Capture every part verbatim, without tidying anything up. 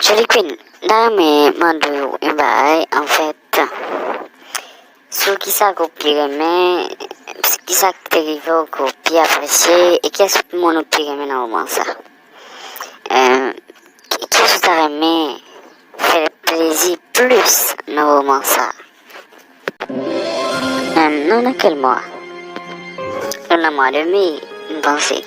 Joli Queen, m ta renmen mande w yon bagay, anfèt, sou kisa ke w pi renmen, kisa ki te rive w ke w pi apresye, e kiyès moun ou pi renmen nan moman sa? Em, ki, kiyès ou ta renmen fè plezi plis nan moman sa? Em, nou nan kèl mwa? Nou nan mwa de me, m panse.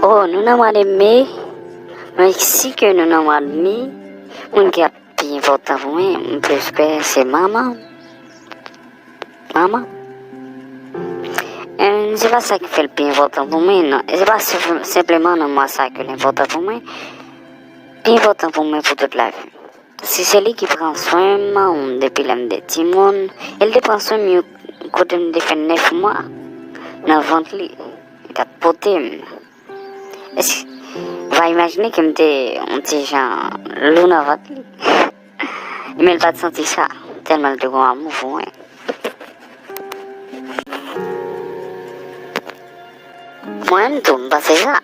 Oh, nou nan mwa de me? Mwen si ke nou nan mwa de me, moun ki ap pi enpòtan pou mwen, m plis kwè se manman. Manman. Em, se pa sa ki fè l pi enpòtan pou mwen, non. E se pa senp-, senpleman nan mwa sa ke l enpòtan pou mwen. Pi enpòtan pou mwen pou tout lavi. Si se li ki pran swen m depi lè m te timoun, e l te pran swen m yo kote m te fè nèf mwa nan vant li, li t ap pote m. Èske w pa imajine ke m te yon ti jan lou nan vant li? Men l pa t santi sa, tèlman l te gon amou pou mwen. Mwen menm tou, m panse sa.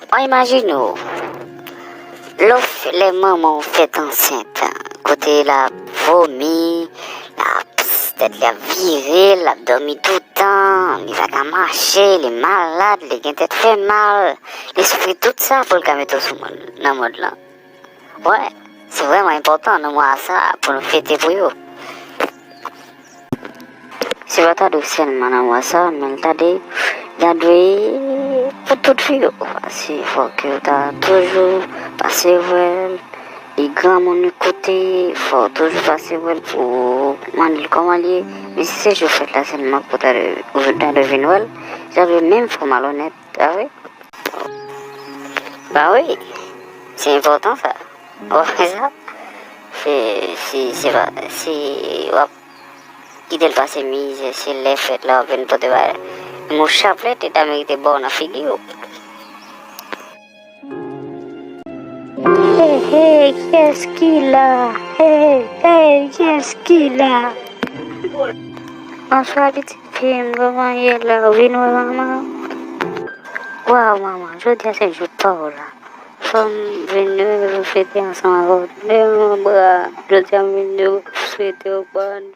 Ou imajine w, lè w f-, lè manman w fèt ansent, kote l ap vomi, l ap, tèt li ap vire, l ap dòmi toutan, li pa ka mache, li malad, li gen tèt fè mal, li soufri tout sa pou l ka mete w sou mond, nan mond lan. Wè, se vrèman enpòtan nan mwa sa pou nou fete pou yo. Se pa ta dwe sèlman nan mwa sa, men l ta dwe, ta dwe pou tout fi yo. Paske fòk yo ta toujou pase wè l, li granmoun li koute, fò w toujou pase wè l pou mande l kòman l ye. Men si se jou fèt la sèlman pou w ta dwe, ou ta dwe vin wè l, sa dwe menm fè w malonèt, pa vre? Ba wi, se enpòtan sa. Ou pa wè sa? Se, se, se pa, si w ap kite l pase mizè, se lè fèt la w ap vin pote ba l. Mo chaplèt li ta merite ba w nan figi w. Hey, hey, kiyès ki la? Hey, hey, kiyès ki la? Bonswa, pitit fi m, kòman w ye la? Ou vin wè manman w? Waw, manman, jodi a se jou pa w la. Fò m vin wè nou fete ansanm avè w. Tande manman bra, jodi a m vin swete w bòn